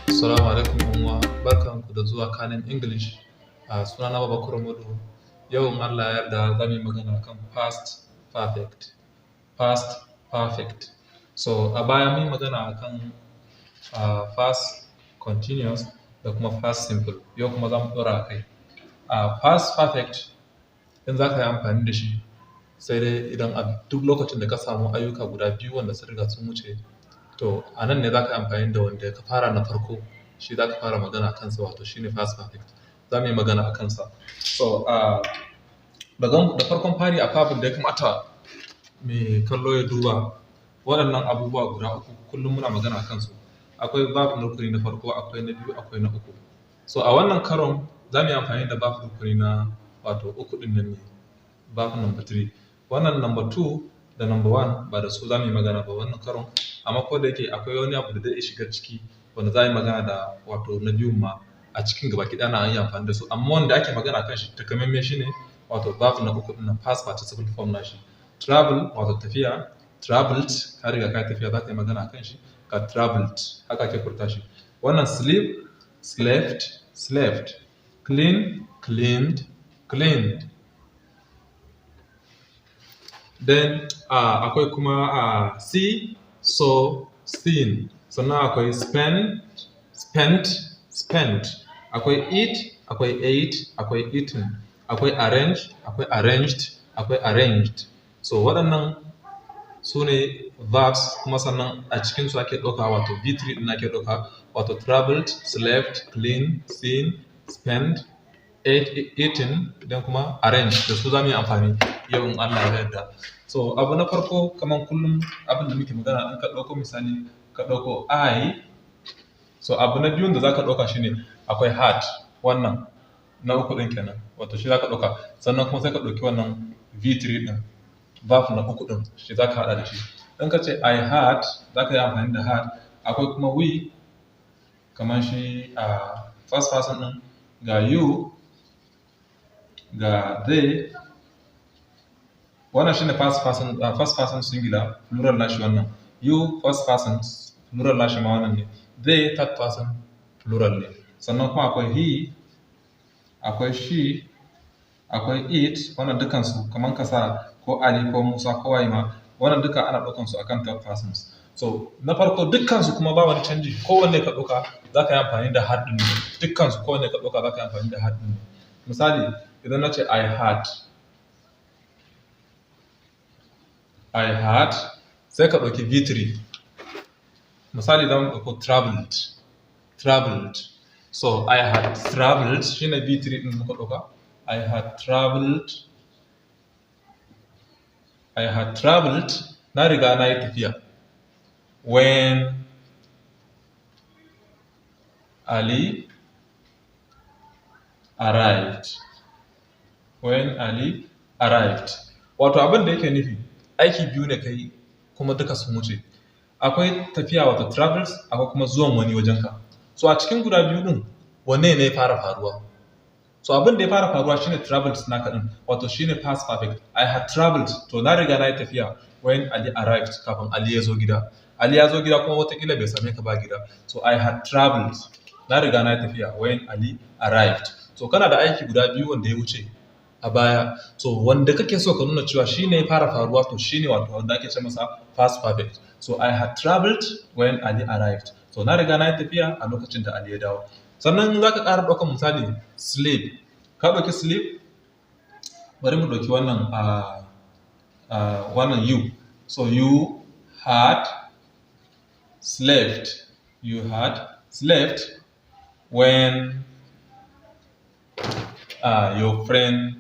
Assalamu alaikum 'yan uwa, barkanku da zuwa Kanem English. Sunana Babakura Modu. Yau in Allah ya yarda za mu yi magana kan past perfect. Past perfect. So a baya mun yi magana akan past continuous da kuma past simple. Yau kuma za mu ɗora a kai. Past perfect, in za ka yi amfani da shi, sai dai idan a duk lokacin da ka samu ayyuka guda biyu wanda sun riga sun wuce, to a nan ne za ka yi amfani da wanda ka fara na farko, shi za ka fara magana a kansa, wato shi ne past perfect. Za mu yi magana a kansa. So da farkon fari, akwai abin da ya kamata mai kallo ya duba. Waɗannan abubuwa guda uku kullum muna magana a kansu. Akwai verb rukuni na farko, akwai na biyu, akwai na uku. So a wannan karon za mu yi amfani da verb rukuni na wato uku ɗin nan ne, verb number three. Wannan number two da number one, ba da su za mu yi magana ba wannan karon, amma ko da yake akwai wani abu da zai shiga ciki wanda za a yi magana da wato na biyun ma a cikin gaba ɗaya ana yi amfani da su. Amma wanda ake magana kan shi takamaimai shine wato verb na uku ɗin nan, past participle form nashi. Travel, wato tafiya, traveled, ka riga ka tafiya, za ka yi magana kan shi, ka traveled, haka ake furta shi. Wannan sleep, slept, slept. Clean, cleaned, cleaned. Then akwai kuma see, saw, seen. Sannan akwai spend, spent, spent. Akwai eat, akwai ate, akwai eaten. Akwai arrange, akwai arranged, akwai arranged. So waɗannan su ne verbs, kuma sannan a cikinsu ake ɗauka, wato V3 ɗin ake ɗauka, wato traveled, slept, clean, seen, spent, ate, eaten, dan kuma arrange. Da su za mu yi amfani yau in Allah ya yarda. So abu na farko, kamar kullum abin da muke magana, in ka ɗauko misali, ka ɗauko I, so abu na biyun da za ka ɗauka shine akwai had, wannan na uku ɗin kenan, wato shi za ka ɗauka. Sannan kuma sai ka ɗauki wannan V3 ɗin, verb na uku ɗin, shi za ka haɗa da shi. In ka ce "I had", za ka yi amfani da had. Akwai kuma we, kamar shi a first person ɗin, ga you, ga they. Wannan shine first person singular, plural nashi wannan. You, first person plural nashi ma wannan ne. They, third person plural ne. Sannan kuma akwai he, akwai she, akwai it. Wannan dukansu, kamar ka sa ko Ali ko Musa ko waye ma, wannan duka ana ɗaukan su akan third persons. So na farko dukkansu kuma ba wani canji, kowanne ka ɗauka za ka yi amfani da had ɗin ne. Dukkansu kowanne ka ɗauka za ka yi amfani da had ɗin ne. Misali, idan na ce "I had", I had, sai ka ɗauki V3. Misali, za mu ɗauko traveled, traveled. So "I had traveled" shine V3 ɗin muka ɗauka. I had traveled, I had traveled, na riga na yi tafiya. When Ali arrived. When Ali arrived. Wato abin da yake nufi, aiki biyu ne ka yi kuma duka sun wuce. Akwai tafiya, wato travels, akwai kuma zuwan wani wajenka. So a cikin guda biyu ɗin, wanne ne ya fara faruwa? So abin da ya fara faruwa shine travels naka ɗin, wato shine past perfect. I had traveled, to na riga na yi tafiya, when Ali arrived, kafin Ali ya zo gida. Ali ya zo gida kuma watakila bai same ka ba gida. So I had traveled, na riga na yi tafiya, when Ali arrived. So kana da aiki guda biyu wanda ya wuce a baya. So wanda kake so ka nuna cewa shine ya fara faruwa, to shine wato wanda ake ce masa past perfect. So I had traveled when Ali arrived. So na riga na yi tafiya a lokacin da Ali ya dawo. Sannan za ka ƙara ɗaukan misali sleep. Ka ɗauki sleep, bari mu ɗauki wannan wannan you. So you had slept. You had slept when your friend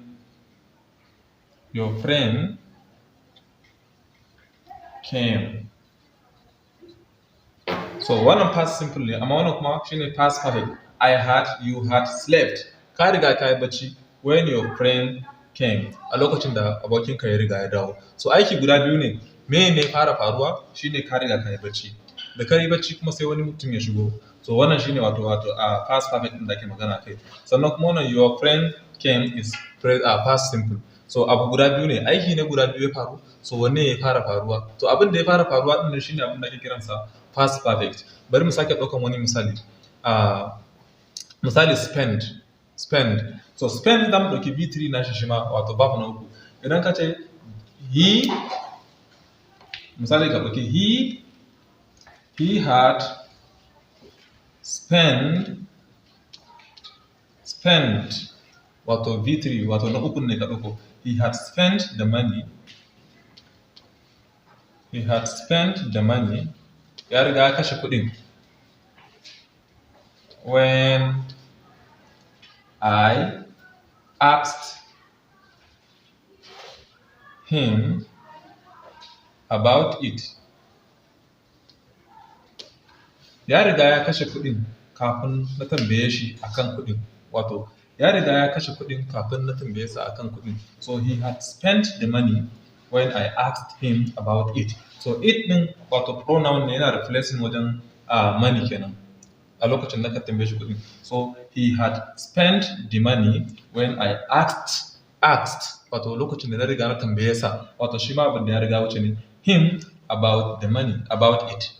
came. So wannan past simple ne, amma wannan kuma shine past perfect. I had, you had slept. Ka riga ka yi bacci, when your friend came. A lokacin da abokinka ya riga ya dawo. So aiki guda biyu ne. Me ne fara faruwa? Shine ka riga ka yi bacci. Da ka yi bacci kuma sai wani mutum ya shigo. So wannan shine wato a past perfect ɗin da ake magana kai. Sannan kuma wannan your friend came is past simple. So abu guda biyu ne, aiki ne guda biyu ya faru. So wanne ya fara faruwa? To abin da ya fara faruwa ɗin nan shine abin da ake kiransa past perfect. Bari mu sake ɗaukan wani misali. Misali spend, spend. So spend, za mu ɗauki V3 nashi shi ma, wato verb na uku. Idan ka ce he, misali ka ɗauki he had spend, spent, wato V3, wato na uku ne ka ɗauko. He had spent the money, he had spent the money, ya riga ya kashe kuɗin, when I asked him about it. Ya riga ya kashe kuɗin kafin na tambaye shi akan kuɗin. Wato ya riga ya kashe kuɗin kafin na tambaye sa akan kuɗin. So he had spent the money when I asked him about it. So it ɗin wato pronoun ne, yana replacing wajen money kenan a lokacin da ka tambaye shi kuɗin. So he had spent the money when I asked, wato lokacin da na riga na tambaye sa, wato shi ma abin da ya riga wuce ne, him about the money, about it.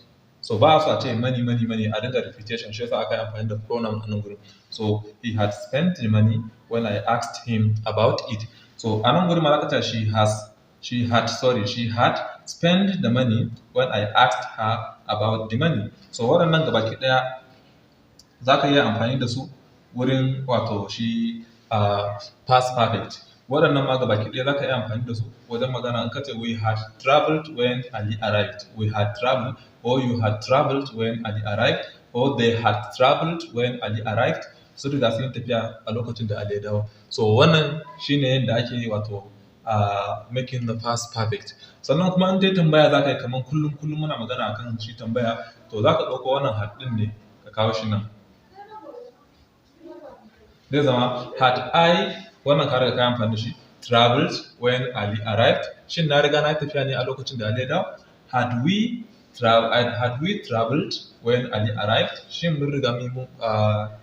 So ba a so a ce money, money, money, a dinga repetition, shi yasa aka yi amfani da pronoun a nan gurin. So he had spent the money when I asked him about it. So a nan gurin ma za ka ce she has, she had, sorry, she had spent the money when I asked her about the money. So waɗannan gabaki ɗaya za ka iya amfani da su wurin wato shi past perfect. Waɗannan ma gabaki ɗaya za ka iya amfani da su wajen magana. In ka ce we had traveled when Ali arrived, we had traveled, or you had traveled when Ali arrived, or they had traveled when Ali arrived, sun riga sun yi tafiya a lokacin da Ali ya dawo. So wannan shine yadda ake yi, wato making the past perfect. Sannan kuma in dai tambaya za ka yi, kamar kullum kullum muna magana akan shi tambaya, to za ka ɗauko wannan had ɗin ne ka kawo shi nan. Zai zama had I, wannan ka riga ka yi amfani da shi, traveled when Ali arrived? Shin na riga na tafiya ne a lokacin da Ali ya dawo? Had we traveled when Ali arrived? Shin mun riga mun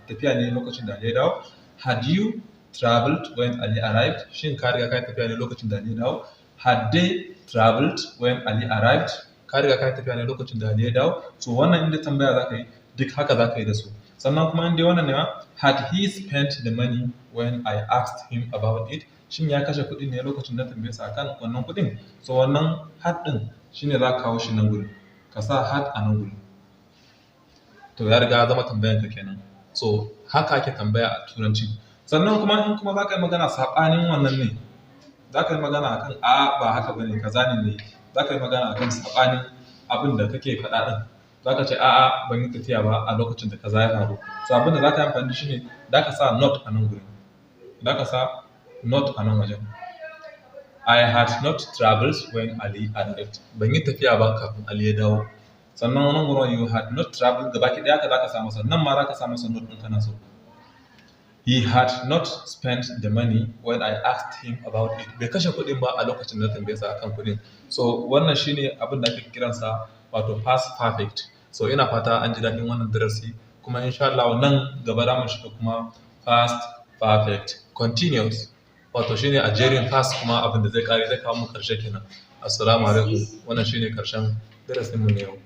tafiya ne lokacin da Ali ya dawo? Had you traveled when Ali arrived? Shin ka riga ka tafiya ne lokacin da Ali ya dawo? Had they traveled when Ali arrived? Ka riga ka tafiya ne lokacin da Ali ya dawo? So wannan inda tambaya za ka yi, duk haka za ka yi da su. Sannan kuma inda wannan ne ma, had he spent the money when I asked him about it? Shin ya kashe kuɗin ne lokacin da tambaye sa akan wannan kuɗin? So wannan had ɗin shine za ka kawo shi nan gurin, ka sa had a nan gurin. To ya riga ya zama tambayan ka kenan. So haka ake tambaya a Turanci. Sannan kuma in kuma za ka yi magana saɓanin wannan ne, za ka yi magana akan a ba haka bane, kaza ne ne, za ka yi magana akan saɓanin abin da kake faɗa ɗin. Za ka ce a'a, ban yi tafiya ba a lokacin da kaza ya faru. So abin da za ka yi amfani da shi ne za ka sa not a nan gurin, za ka sa not a nan wajen. I had not traveled when Ali arrived. Ban yi tafiya ba kafin Ali ya dawo. Sannan wannan gurin you had not traveled, gaba ki ɗaya ka za ka sa masa nan ma, za ka sa masa not ɗin kana so. He had not spent the money when I asked him about it. Bai kashe kuɗin ba a lokacin da na tambaye sa akan kuɗin. So wannan shine abin da ake kiransa wato past perfect. So ina fata an ji daɗin wannan darasi, kuma insha Allah nan gaba za mu shiga kuma past perfect continuous. Wato shine a jerin past kuma abin da zai kare, zai kawo mu karshe kenan. Assalamu alaikum. Wannan shine karshen darasin mu na yau.